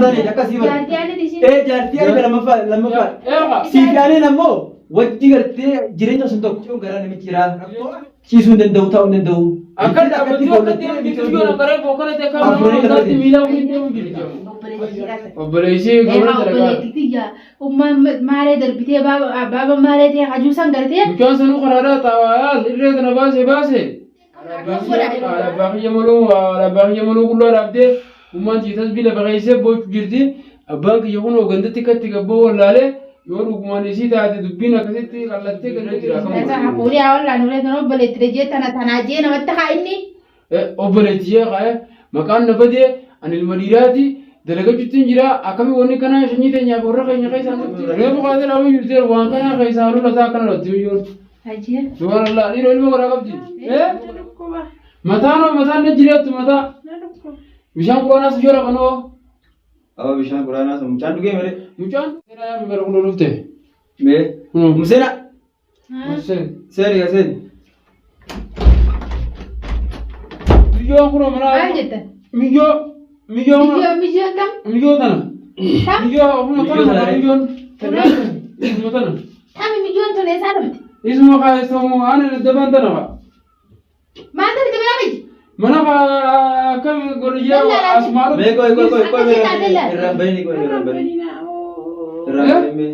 Lammaffaa taaneeti akkasii bara. Jaartii aannan ishee. Ee jaartii ani lammaffaa lammaffaa. Eegaa. Siif aaneen ammoo wajji gartee jireenya sun tokko garaa namichi jira. Ciisuu hin danda'u taa'uu hin danda'u. Akka dhaabbatee akka deemu jirtu iyyuu na qaree bookana ta'e kan nama hundaatti miila waliin deemu jirti. Obboleettii Obboleessi ishee. gabra dalagaa. Obboleettii tiyya ummaan maaree darbitee baaba maaree ta'e hajuusan gartee. Mucaan sanuu karaadhaa taa'aa irree tana baase baase. Abbaa kiyya maluu abbaa kiyya maluu qullaa dhaabdee ummaan tiyya tasbii lafa keessee boochu jirti. Abbaan kiyya kun gandatti akkatti gabboo wallaalee yoo dhugumaan isii taate dubbiin akkasitti qallattee ganda jira. Hafuurii haa wallaan ulee tana obboleettii jee tana tanaa jee namatti haa inni. Obboleetti jee kaa'e maqaan na badee ani ilma dhiiraati dalagachuutti hin jira akkamii wanni kana sanyii teenyaaf warra keenya keessaa nutti reefu kaasee dhaabuu jirteer waan kana keessaa lola isaa akkana lotti biyyoon. Hajee. Subhanallah dhiiroo ilma garaa qabdi. Mataan hoo mataan na jireettu mataa. Bishaan quraanaas iyyoo rafanoo. Aba bishaan quraanaa sun mucaan dhugee malee. Mucaan seera yaa gara kun dhufte. Mee. Museena. Museen. Seeni yaa seeni. Miyyoo kun mana. Maal jettan? Miyyoo. Miyyoo. Miyyoo miyyoo tam. Miyyoo tana. Tam. Miyyoo kun Miyyoo tana tana. miyyoon. Isuma tana. Tami miyyoon tun eessaa dhufte? Isuma kaayessamu ani dabaan tana fa'a. Maal dhufte mana kiyya? Mana akkam godhiyyaa asumaa Mee qoy qoy qoy qoy Akkasii taate laata? irraan bahini qoy irraan bahini. Irraan bahini mee.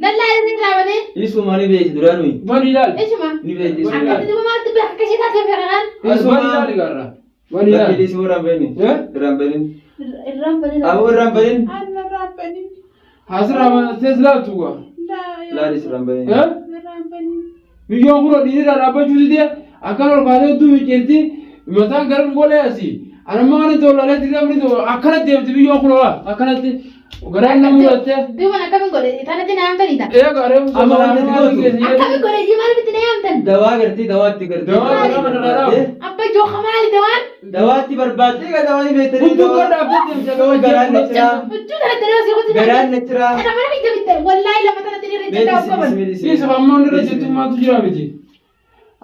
Lallaa irra dhaabatee. Isuma ni beekti duraa nuyi. Bani ilaali. Ishuma. Ni beekti isuma. Akkatti duuba maaltu beeka akka ishee taatee beekan? Bani ilaali garra. Bani Bakki ilaali. isuma irraan bahini. Irraan bahini. Irraan banee. Aboo irraan bahini. Asirraa tees laaltu gaa. Laalis irraan bahini. Miyyoon kun dhiirri dhaabbachuu didee akkan ol kaasee utuu micciirti mataan gara golee asii. Anamma waan itti ollaalee dirqamni akkana deemti biyyoon kun akkanatti garaan nama mudate. Duuba akkamiin godhe tanatti na yaamtanii ta'a. Eega reefu Amma wanti ati gootu. Akkamiin godhe jii maaliif itti na yaamtan? Dawaa gartee dawaatti gartee. Dawaa garaa mana dhaabu. Abba jooka maali dawaan? Dawaatti barbaaddee egaa dawaa ni beektanii. Hudduu kan dhaabdee deemte Dawaa garaan na ciraa. Huccuu tanatti na sii kutu. Garaan na ciraa. Kana mana kiyya bitte wallaahi lafa tanatti ni Mee rincaa dhisi qaban. dhisi mee dhisi. Isa amma inni irra jettu maaltu jira miti.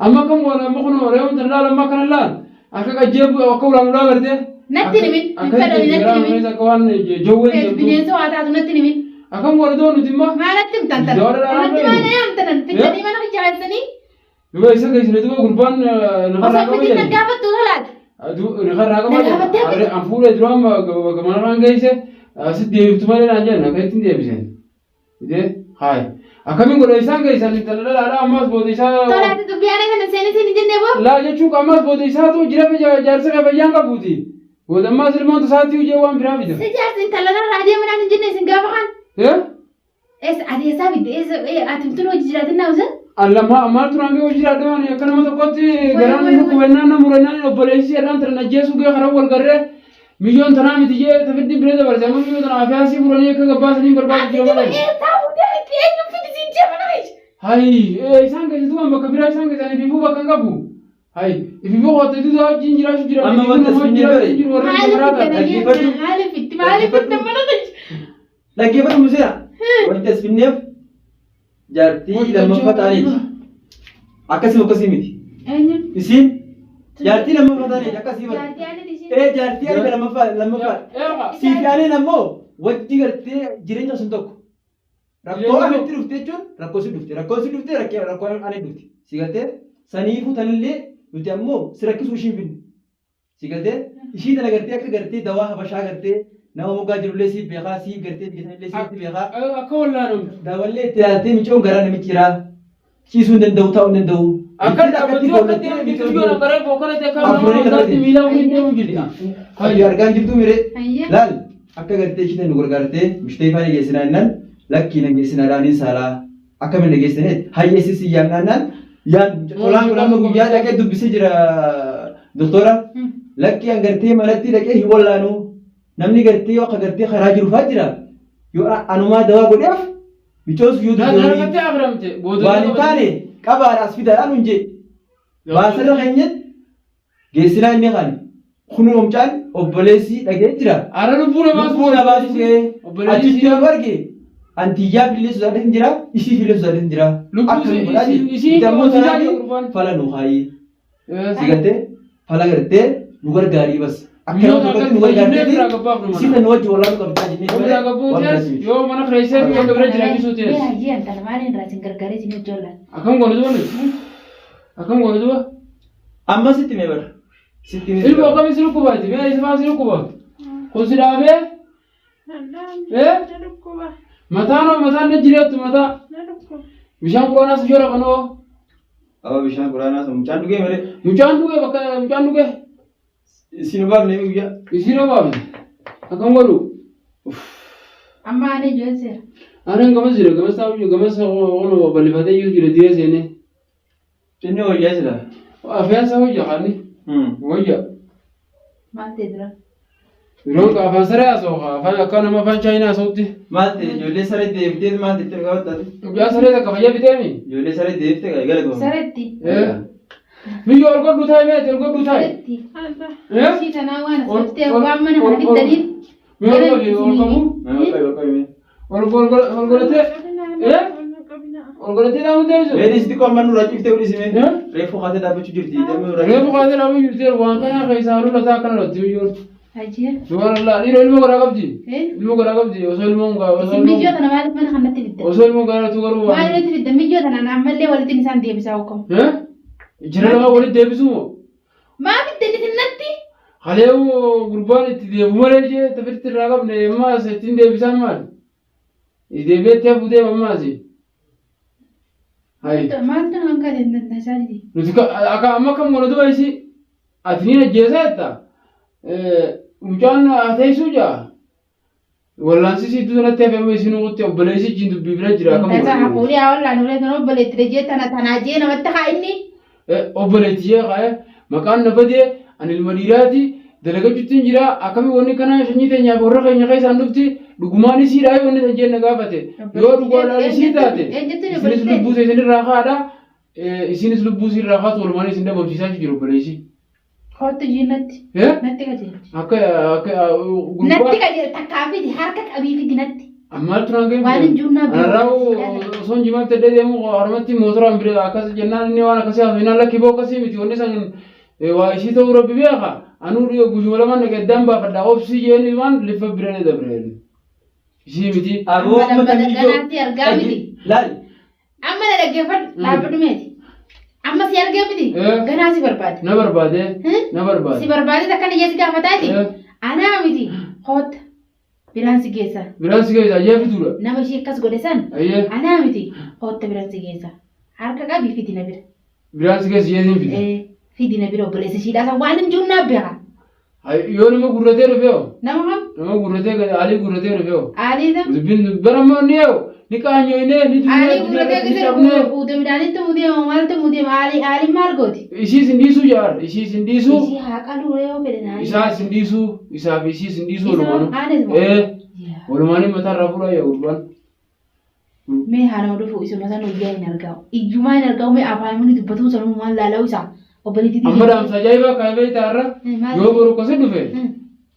Amma kam goona amma kun reefu tan laal amma kana laal akka qajjeebu akka ulaan ulaa gartee. Natti himin, hin fedhani natti himin. Akka waan jawween Feet jirtu. bineensa waa taatu natti himin. Akkam goona doo nuti immoo. Maa natti himtan tan? Dawaa dhala Tanatti nama maa na yaamtanan? Fiddanii mana kiyya keessanii? Duba isa geessine duba gurbaan nafarraa Osoo qaba fidin na jedhe. gaafattu tolaati. Nafarraa qaba Na gaafattee jedhe. An fuudhee duraan mana kan geesse asitti deebiftu malee naan jedhan akka ittiin deebisen. Idee hayi. Akkamiin godha isaan geessan intala dhalaadhaa ammas booda isaa. Tolaati dubbii aanaa kana seenee siin hin jennee boo? Laa jechuun ammas booda isaatu jira jaarsa kee fayyaan qabuuti. Booda ammas ilmoon tasaatti hojii waan biraa fida. Si jaarsi intala narraa deema naan hin jenne isin gaafa kan. Eh? Eessa ati eessaa fidde eessa ati tun hojii jiraatin naa usan? Allama maal turaan gahee hojii jiraadhe waan akka nama tokkotti garaan Wai, wai, dhukkubannaan na murannaan obboleessi jedhaan tana ajjeesuu gahee karaa wal garree miyyoon tanaa miti jee tafiddi biree dabarse amma miyyoo tana afiyaasii furanii akka gabbaasanii barbaadu Ati jira duba malee. eessaa fuudhee itti eenyu fidi siin jee mana kiyya? Hayi isaan keessattuu waan bakka biraa isaan keessanii ififuu bakka hin qabu. Hayi ififuu qottee duudaa wajjin jiraachuu jira. Amma wanta Ififuu isin jiraachuu bare. jiru warra Maaliif biraa fiddan ta'a. Dhaggeeffadhu. Maaliif fiddi maaliif fiddan mana kiyya? Dhaggeeffadhu Museera. Wanti as finneef jaartii lammaffaa ta'aniiti. Akkasii akkasii miti. Eenyu? Isiin jaartii lammaffaa ta'aniiti akkasii bara. Jaartii aannan ishee. Ee jaartii ani lammaffaa lammaffaa. Eegaa. Siif aaneen ammoo wajji gartee jireenya sun tokko. Rakkoo anitti dhufte jechuun rakkoo si dhufte rakkoo si dhufte rakkoo rakkoo ani dhufte. Si galtee saniifuu tanillee nuti ammoo si rakkisuu ishiin finne. Si galtee ishii tana gartee akka gartee dawaa habashaa gartee nama moggaa jirullee siif beekaa siif gartee biyya sanillee siif beekaa. Akka wallaanamtu. Dawallee itti ilaaltee micoon garaa namichi jiraa. Ciisuu hin danda'u taa'uu hin danda'u. Akka dhaabbatee akka deemu jirtu iyyuu na qaree bookana ta'e kan nama Afurii hundaatti miila waliin deemu jirti. Hayyu argaan jirtuu miree. Hayya. Laal akka gartee ishii tan nu gargaartee mishtee ifaa ni geessinaa jennaan lakkii na geessinaa dhaaniin saalaa akkamiin na geessineet hayya isin si yaamnaan yaan tolaan kun amma guyyaa dhaqee dubbisee jira doktora lakkii an gartee manatti dhaqee hin wallaanuu namni gartee yoo akka gartee karaa jiru faa jira yoo anumaa dawaa godheef micoon sun yoo Narkattee duddoonii afiramte booda. waan hin taane qabaadha as fidaadhaan hun jee baasarra keenyatti geessinaa inni kan kun omcaan obboleessi dhagee jira. Ara lubbuu namaa Lubbuu namaa sugee achitti yoo arge antiyyaa fillee sodaadhan jira isii fillee sodaadhan jira. Lubbuu Akka nu godhaa isii- jiru. isii Nuti ammoo hojii tanaan jaalladhu gurbaan. fala nu haayii. Si gartee fala gartee nu gargaarii bas. Akka Miyyoo nama tokkotti nu akka gargaarteeti biraa gabbaafnu mana. isii tan wajji wallaanuu qabdaa jennee Yoo biraa gabbuu waan tees biraati. yoo mana kireessee fi wanta bira jiraachisuu Mee tees. hayyee intala maaliin irraa isin gargaaree isin hojjoolla. Akkam goone duba nuti? Akkam goone duba? Amma sitti mee bara. Sitti mee. Ilmoo akkamii si dhukkubaati? Mee isa faa si dhukkuba? Kun si dhaabee? Eh? Mataan hoo mataan na jireettu mataa. Bishaan quraanaa si jora kanoo. Aba bishaan quraanaa sun mucaan dhugee malee. Mucaan dhugee bakka mucaan dhugee. Isin obaafne guyyaa. Isiin obaafne. Akkam godhu? Amma ani ijoollee seera. Anaan gamas jira gamas taa'u jiru gamas kunoo bal'ifatee jiru jira diree seenee. Inni wayyaa sila. Afaan isaa wayya kaanni. Wayya. Maal ta'e dura? Yeroon ka afaan saree haasa'u ka afaan akka nama afaan chaayinaa haasa'utti. Maal ta'e ijoollee saree deebiftee maal ta'e qabattaati? Mucaa saree takka fayyaa biteemi. Ijoollee saree deebiftee gara goone. Sareetti. Miyyoo ol godhuu taa'e meeti ol godhuu taa'e. Sareetti. Eh? Ishii tanaa waan as Ol- dhuftee ol- waan mana ol- kana fiddaniif. Mee ol godhi ol qabu. Ol ol ol godhatee. Eh? Ol godhatee dhaamu deebisu. Meedis xiqqoo amma nurraa ciftee godhisi mee. Eh? Reefu kaatee dhaabbachuu jirti. Reefu kaatee dhaamu jirti waan kana keessaa halluu lataa akkana lotti miyyoon. Hayyee. Subhanallah dhiiroo ilmoo garaa qabdi. Eh? Ilmoo garaa qabdi osoo ilmoon gaa osoo Isin miyyoo ilmoon tana maaliif mana kanatti fiddan? osoo ilmoon garaa tu garuu waan. Maaliif fiddan miyyoo tana ammallee walitti isaan deebisaa hukamu. Eh? Jira lama walitti deebisuu moo? Maa fiddan isin natti? Halee gurbaan itti deebu malee jee tafirti irraa qabne ammaas ittiin deebisaan maali? Deebi'ee itti hafuu deema ammaas. Hayi. Maaltu hanqa danda'isaa didi? Nuti akka amma akkam goona duba isi ati ni ajjeesaa jetta. Mucaan hateessuu jaa. Wallaansisi iddoo sanatti hafe amma isin uwwitti obboleessi ijjiin dubbii bira jira akkam Tasa goona. hafuurii haa wallaan ulee tana obboleetti jee tana tanaa jee namatti haa inni. Obboleetti jee kaa'e maqaan na badee ani ilma dhiiraati dalagachuutti jira akkamii wanni kana sanyii teenyaaf warra keenya keessaan dhufti dhugumaan isiidhaa wanni san jee na gaafate yoo dhugaadhaan isii taate isinis lubbuu isin irraa kaadha isinis lubbuu isin irraa kaatu walumaan isin dhabamsiisaa jiru obboleessi. Kootu iyyuu natti. Eh? Natti qajeelchi. Akka akka gurbaa Natti qajeelchi takkaa fidi harka qabii fidi natti. Ammaal turaan ga'e. Waan hin jiru naa beeku. Anarraa osoo hin jimaaf tedhee deemu harmatti mootoraan bira akkas jennaan inni waan akkasii haasoo hinaan lakki boo akkasii miti wanni san waa isii ta'uu rabbi beeka. Anuu dhiyoo guyyuma lamaan dhaqee addaan baafadha obsii jeeni waan liffa bira ni dabre. Isii miti. Aboo Amma amma dambada kamiyyoo. ganaatti argaa miti. Laal. Amma na dhaggeeffadhu dhaabbadhu meeti. Amma si argee miti. Eh. Ganaa si barbaade. Na barbaade. Eh? Na barbaade. Si barbaade takka niyya si gaafataati. Eh. Anaa miti. Kootta. Biraan si geessa. Biraan si geessa ayyee fituudha. Nama ishee akkas godhe san. Ayyee. Anaa miti. Kootta biraan si geessa. Harka qabii fidi na bira. Biraan si geessa jeetiin fida. Eh, Fidi na bira obboleessa ishiidhaa san waan hin jiru naa beeka. Yoo nama gurratee dhufee hoo? Nama kam? Nama gurratee alii gurratee dhufee hoo? Aalii tam. Dubbiin bara immoo ni eewu ni qaanyoyne ni Aalii dunnee gurratee ni gisee cabnee. kuute midhaanitti mudee maaltu mudee aalii aalii maal gooti? Isii isin dhiisuu jaar isii isin dhiisuu Ishii haa qaluu yoo fedhe naa. isaa isin dhiisuu isaa fi isii isin dhiisuu Isa walumaanuu. aanes moo? Ee Yaa. walumaanii mataa irraa fuudhaa yaa gurbaan. Mee haa nama dhufu isuma sana ijaa hin argamu. Ijjumaa hin argamu mee afaan inni dubbatu sanumaan laalau isaa. Obboleettii Amma dhaamsa ajaa'ibaa kan beektaa irra yoo boru akkasi dhufe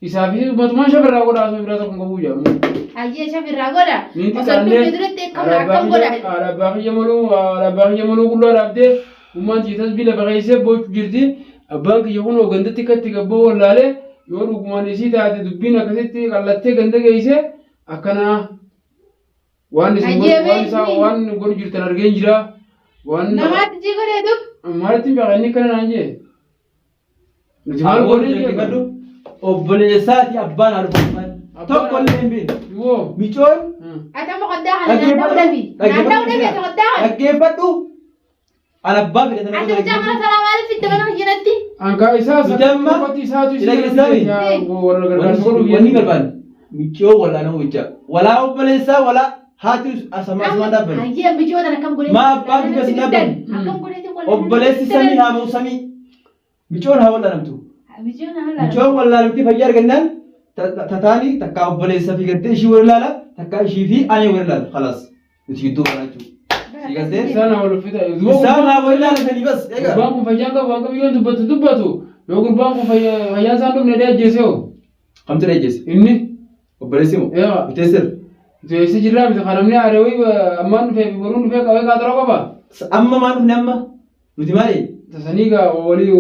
isaa fi matumaan shafarraa godhaa osoo biraa tokko hin qabu jedhamu. Hayyee shafirraa godha. Ni Osoo xiqqaannee dhufne duratti akkam akkam godha. haadha abbaa kiyya maluu haadha abbaa kiyya maluu qullaa dhaabdee ummaan tiyya tasbii lafa keessee boochu jirti. Abbaan kiyya kun gandatti akkatti gabboo wallaalee yoo dhugumaan isii taate dubbiin akkasitti qallattee ganda geessee akkanaa waan isin Hayyee godhu waan isaa beekni. waan godhu jirtan argeen jira. Waan Namaatti jii godhee dub. maalitti hin beekan inni akkana naan jee. Nuti maal Aboo goonee dhaggeeffadhu. beekna? Obboleessaati abbaan haadha abbaan. Tokko illee hin beekne. Yoo. Micoon Ati amma qoddaa kana naanna'uu dhabi. Naanna'uu dhabi ati qoddaa kana. Dhaggeeffadhu. An abbaa fedhe sana Ati mucaa kana salaa maaliif fidde mana kiyyanatti? Ankaa isaa Nuti amma qotti isaatu ila keessaa warra gargaarsa godhuuf Wanni barbaanne micoo wal'aanamuu bicha. Walaa obboleessaa walaa haati asama asumaan dhaabbanne. Hayyee michoo tana akkam godhee. Maa abbaan bifa si dhaabbanne? Akkam godhee Obboleessi samii haa ba'u samii. Micoon haa wal'aanamtu. Michoon haa wal'aanamtu. Micoon wal'aanamti fayyaa argannaan tataanii takkaa obboleessa fi gartee ishii wal ilaala takkaa ishii fi ani wal ilaala. Khalaas nuti gidduu kanaa jechuudha. Si galtee? Isaan haa wal fixa. Isaan haa wal ilaalatanii bas egaa. Gurbaan kun fayyaan qabu waan qabu yoo dubbatu dubbatu yoo gurbaan kun fayyaan isaan dhufne dhee ajjeese hoo Kamtu dheejjeesse? inni Obboleessi moo? Eewa. Miteessir. Teessee jirraa miti kan namni aaree wayii ammaan dhufee fi boruun dhufee qabee qaaxaroo qaba. Amma maal dhufne amma? Nuti maali? Tasanii gaa walii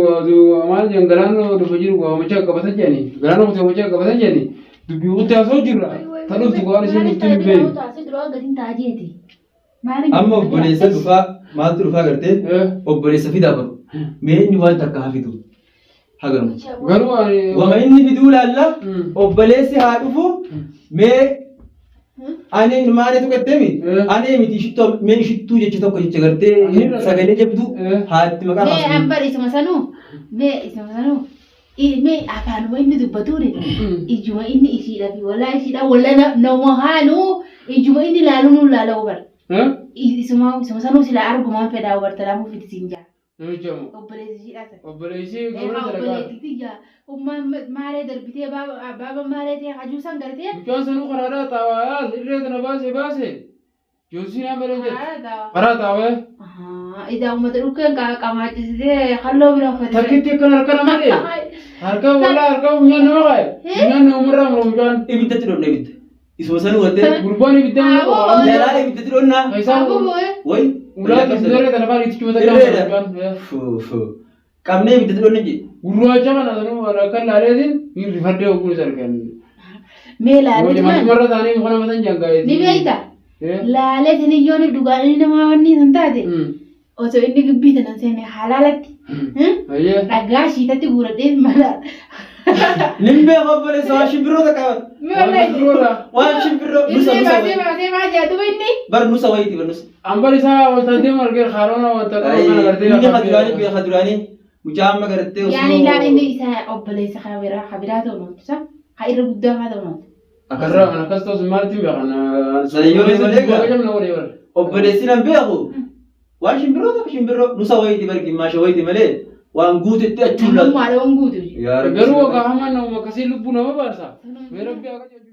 maal jedhan galaana dhufa jiru waamichaa qabatan jedhani galaana kutee waamichaa qabatan jedhani dubbii kutee haasoo jirra ta dhuftu waan isheen dhuftu hin beeknu. Amma obboleessa dhufaa maaltu dhufaa gartee obboleessa fidaa baru. Mee inni waan takka haa fidu. Hagamu. Garuu ani. Wama inni fiduu laalla obboleessi haa dhufu mee ani ilmaanii tuqettemi ani miti ishittuu mee ishittuu jecha tokko jecha gartee sagalee jabduu haatti maqaa Mee kaasuu. ambar isuma sanuu mee isuma sanuu mee afaanuma inni dubbatuuni ijuma inni ishiidha fi walaa ishiidha wala nama haanuu ijuma inni laaluu nuu laala'uu bar. Isuma isuma sanuu silaa argumaan fedhaa bar talaamuu fiti siin jaa. Namicha moo? Obboleessi ishiidhaa sana. Obboleessi Eegaa gabra dalagaa. obboleettii tiyya ummaan maalee darbitee baaba baaba maalee ta'e hajuu san gartee. Mucaan sanuu karaadhaa xaawaa irree tana baase baase. Joosiinaa malee jette. Karaa ta'a. Karaa xaawaa. Ahaa, idaa uummata dhukkeen qamaachisitee halloo bira uffatee. Takkitti akkana harka nama dhee. Harka walaa harka funyaan nama kaaye. Funyaan namarraa mura mucaan. Ibiddatti dhodhna ibidda. Isuma sanuu gartee Gurbaan ibiddaan nama Aboo. qaba. jalaa ibiddatti dhodhnaa. Keessaa Wayi. ulaa irree tana afaan itti cimata Irreedha. mucaan. Fu fu. Qabnee ibiddatti dhodhna jee. Gurraacha kana sanuu akka laaleetiin hin rifadhee oguu isa argan. Mee laalee tumaan Marra taanii muka nama san jangaa'eeti. ni beekta. Laalee siniyyoon dhugaan inni nama wanni san taate osoo inni gibbii tanan seene halaalatti Ayyee. dhagaa shiitatti guuradhee mala. Nin beeku obboleessa waan shimbirroo takka waan shimbirroo nusa Inni nusa baasee wayi. baasee maal jedha duba inni. Bar nusa wayiiti bar nusa. Ambar isaa wanta deemu argee haaroona wanta qabu kana gartee. Inni kaduraanii beeka kaduraanii mucaa amma gartee osoo. Yaani laa inni isa obboleessa kabiraa kabiraa ta'u noottu isa haa irra guddaa haa ta'u noottu. Akarraa kan akkas ta'us maalitti hin beekan. Sanayyoo malee egaa. Jamna godhee bara. Obboleessi nan beeku waan shimbirroo takka shimbirroo nusa wayiiti bar gimmaasha wayiiti malee waan guutetti achuun laatu. Namummaadha waan guutu. Yaa Rabbi. Garuu waggaa hamaan nama akkasii lubbuu nama baasa. Mee rabbi akka jedhu.